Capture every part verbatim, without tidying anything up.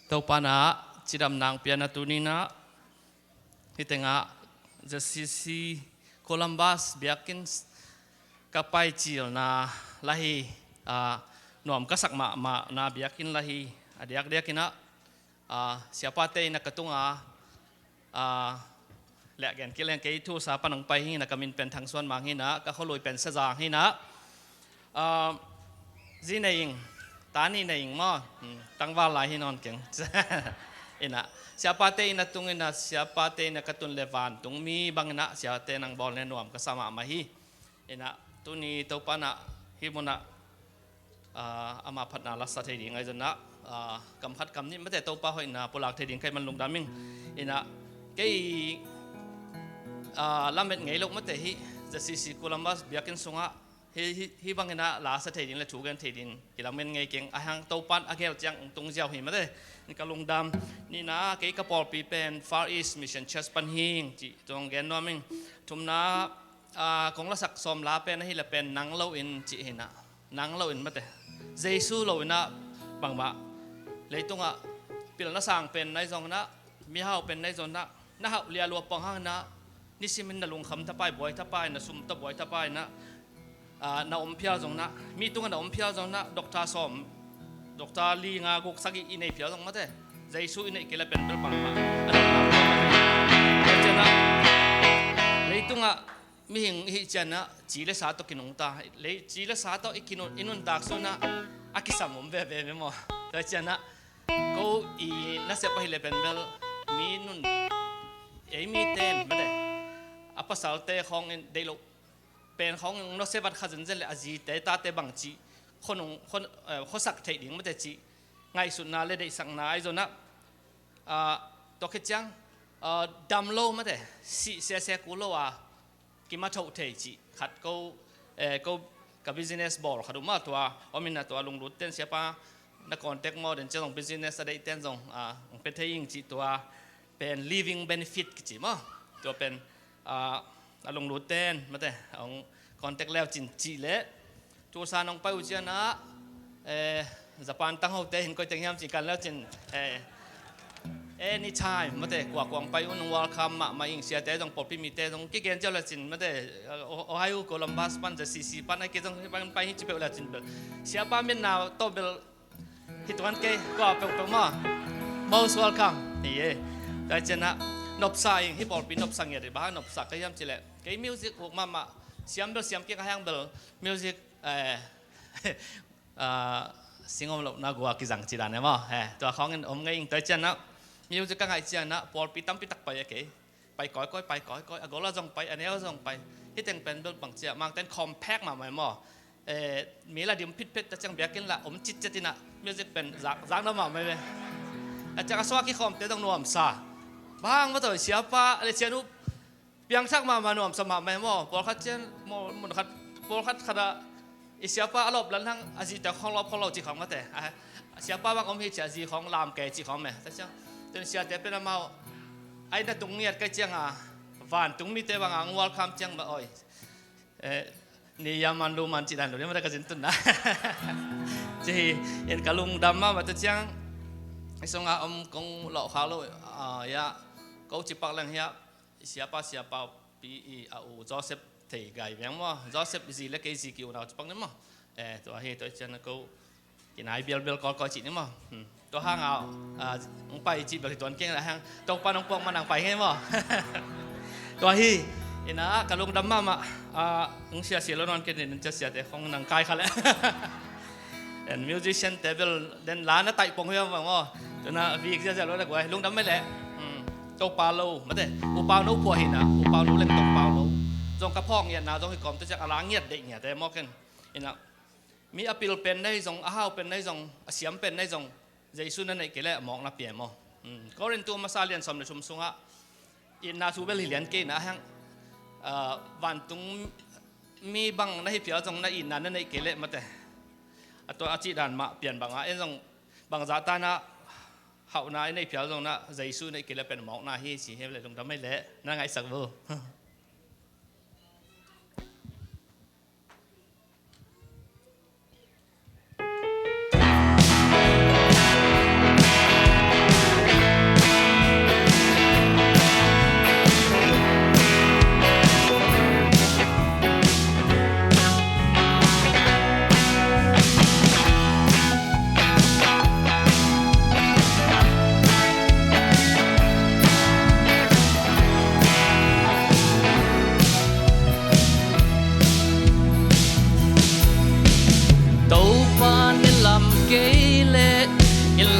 Topa na cidam nang piana tuninah hih tengah Z C C Columbus biakinn ka paicilna lahi, ah, nuam ka sak mahmahna biakinn lahi a diakdiakinah, ah, siapate inah ka tunga, ah, leh gen kileng kei thu sa pan hong pai hinah ka min pen Thang Suan Mang hinah ka khualui pen Sazang hinah. Ah, zi nei ing, ta nih nei ing maw? Hmm, tangval lai hi nawn keng. Inah siapate inah tung inah siapate inah ka tun le vantung mi bang inah siate nang bawl ne nuam ka sa mahmah hi. Inah tuni Topa inah hih munah, ah, ama phatna la sa thei ding ahi zonah, ah, kam khat kam nih mate Topa hoihna pulak thei ding ka hih man lungdam ing. Inah kei, ah, lamet ngei loh mate hih Z C C Columbus biakinn sungah hih, hih, hih bang inah la sa thei ding le thu gen thei ding kilamen ngei keng. A hang Topa in a gel ciang tung ziau hi mate. Ka lungdam. Nihna, kei ka pawlpi pen Far East Mission Church pan hing cih tung gen nuam ing. Thumna, ah, kong lasak sawm la pen ahih le pen nang loin cih hinah. Nang loin mate, Jesu loinah bangmah leitungah pilna sang pen nai zonginah, mihau pen nai zonginah, na hauh lialua pang hanginah, nisimin na lungkham thapai buai thapai, na sum tawh buai thapai inah, ah, na om phial zonginah, mi tungah na om phial zonginah, doctor sawm, doctor li nga guk sagih i nei phial zong mate, Jesu i neih kei le pen bel bangmah a dang mah. Leitungah mihing i hih cianah ci le sa tawh kinungta. Lei ci le sa tawh i kinun, i nuntak sunah a kisam om veve me maw? Tua cianah ko i nasep ahih le pen bel mi nun, ei mi ten mate, a pasalte khawngin deih loh pen khawngin nose vat kha zenzen le a zite tate bangci khuanung, khuan, eh, khuasak theih ding mate cih ngaihsutna le deihsakna ahi zonah, ah, tua khit ciang, ah, dam lo mate, sih sese kul lo a kimathoh thei cih khat ko, eh, ko ka business bawl khat uh mah tua om inah tua lunglut ten siapa na contact maw den ciang zong business a deih ten zong, ah, hong pia thei ing cih tua pen living benefit kici maw? Tua pen, ah, a lunglut ten mate hong contact leu cin cih leh Tulsa nong pai uh cianah, eh, Japan tanghote hin koi teng hiam cih kan leu cin, eh, anytime mate kua kuang pai un welcome mahmah ing. Siate zong pawlpi mite zong kigen ciau le cin mate, oh, Ohio Columbus pan Z C C pan a kei zong pan pai hi ci peuh le cin bel siapa minna tawh bel hi tuan kei kua peuhpeuh maw? Most welcome hi e. Tua cianah nopsa ing, hih pawlpi nopsa ngiat hi bang nopsa ka hiam cileh kei music uk mahmah, siam bel siam kik a hiang bel music, eh, ah, singom lohna gua kizang ci dan e maw? Eh, tua khawngin om ngei ing. Tua cianah music ka ngaih cianah pawlpi tampi tak pai a kei. Pai kawikawi, pai kawikawi, a gol a zong pai, a neu a zong pai. Hih teng pen bel bang cia mangten compact mahmah maw? Eh, mi la dim phitphet ta ciang biakinn la om citcet inah music pen zak, zakna mahmah ve. A ciang a suak kikhawmte zong nuamsa. Bang matawi siapa le sianu piangthak mahmah nuamsa mahmah maw? Pawlkhat cian maw, mun khat, pawlkhat khatah i siapa a lawp lan hang a zite khawng lawp khawng lo cih khawng mate. A siapa bang om hi cia zi khawng lam kei cih khawng me. Tua ciang tun siate pen amau ai na tung ngiat kai cianga vantung mite banga ang welcome ciang ba oi. Eh, ni ya man lu man cih dan lo ni mata ka zin tun na. Ci hi in ka lungdam mahmah tua ciang i sunga om kong lawhkhak lo, ah, ya ko cipak leng hiah siapa siapa pi i a u Joseph thei gai veng maw? Joseph zi le kei zi ki unau cipak ni maw? Eh, tua hi tua cian ko kinai bialbial kawlkawi cih ni maw? Hmm. Tua hanga, ah, hong pai cih bel hi tuan keng lah hang Topa nong puak man ang pai ngei maw? Tua hi inah ka lungdam mahmah, ah, hong sia sia lo nawn kei nin cia siate khong nang kai kha leh. En musician te bel den la na taih pong hiam bang maw? Tuna vik ziazia lo na guai lungdam mai leh. Hmm. Topa lo mate upau no phuah hinah upau no leng tongpau no zong ka phawk ngiatna zong hi kawm tua ciak a la ngiat deih ngiat e mawk hen. Inah mi a pil pen na hi zong, a hau pen na hi zong, a siam pen na hi zong, Jesu na neih kei leh a mawkna pia maw? Hmm. Korintu masa lian sawm le thum sungah itna thu bel hi lian kei na hang, ah, vantung mi bang na hi phial zong na itna na neih kei leh mate. A tua a cih dan mah pian bangah en zong bangzah tanah hauhna i neih phial zong na Jesu neih kei leh pen mawkna hi ci hi le lungdam mai leh na ngaihsak vo.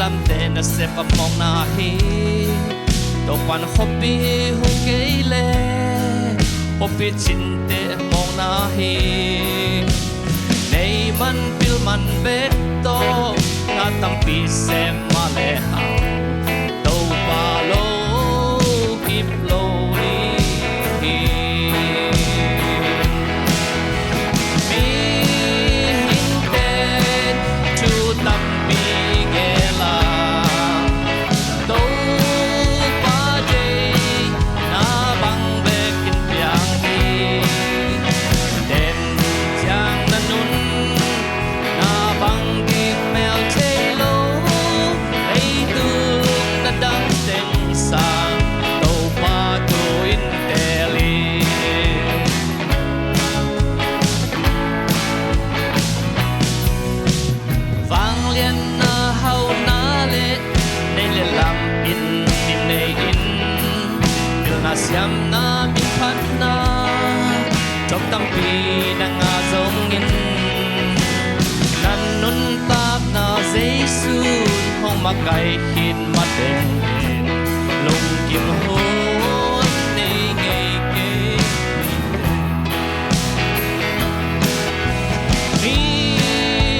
Te nasep a mawkna hi. Topan khuapi hong kei le, khuapi cinte mawkna hi. Nei man pil man vet tawh, na tampi sem mah le hang, Topa lo kip lo ni hi. Mihingte thu tampi gel a, Topa deihna bang bekin piang hi. Den ciang na nunna bang dik mel thei lo, leitung na dang teng sang, Topa tu-in tel in. Vangliatna hauhna le nei le lam in i nei in, pilna siamna miphatna thong tampi na ngah zongin, na nuntakna Jesu hong makaih khit mateng in, lungkim hun nei ngei kei.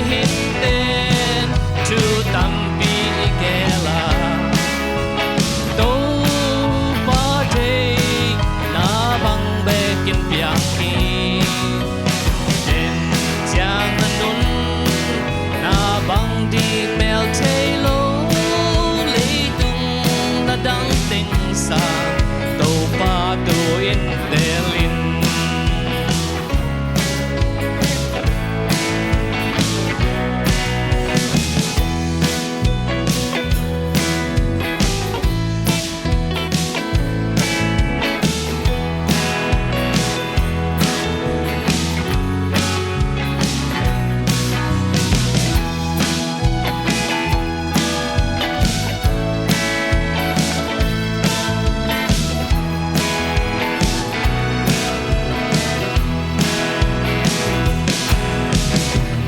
Mihingten thu tampi i gel a, Topa deihna bang bekin piang hi. Den ciang na nunna bang dik mel thei lo, leitung na dang teng sang, Topa tu-in tel in.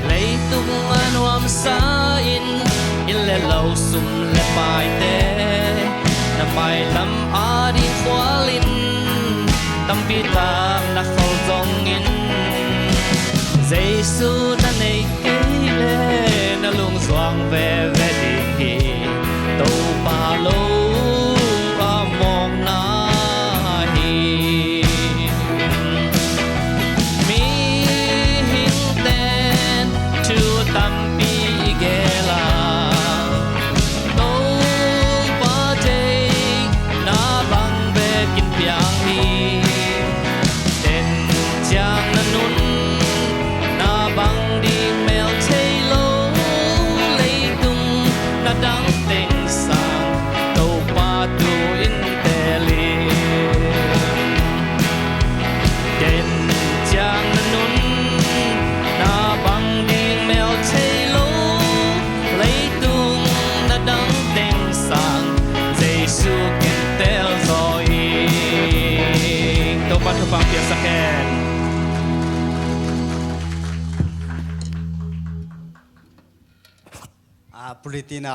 Leitung a nuamsa in, inn le lo, sum le paite na mailam ading khual in, tampi tak na khol zongin, Jesu na nei kei le na lungzuang veve ding hi. Topa lo a mawkna hi. Mihingten thu tampi i gel a, Topa deihna bang bekin piang hi. Den ciang na nunna bang dik mel thei lo, leitung na dang teng sang, Topa tu-in tel in. Den ciang na nunna bang dik mel thei lo, leitung na dang teng sang, Jesu kin tel zaw ing. Topa thupha piaksak hen. A, puritina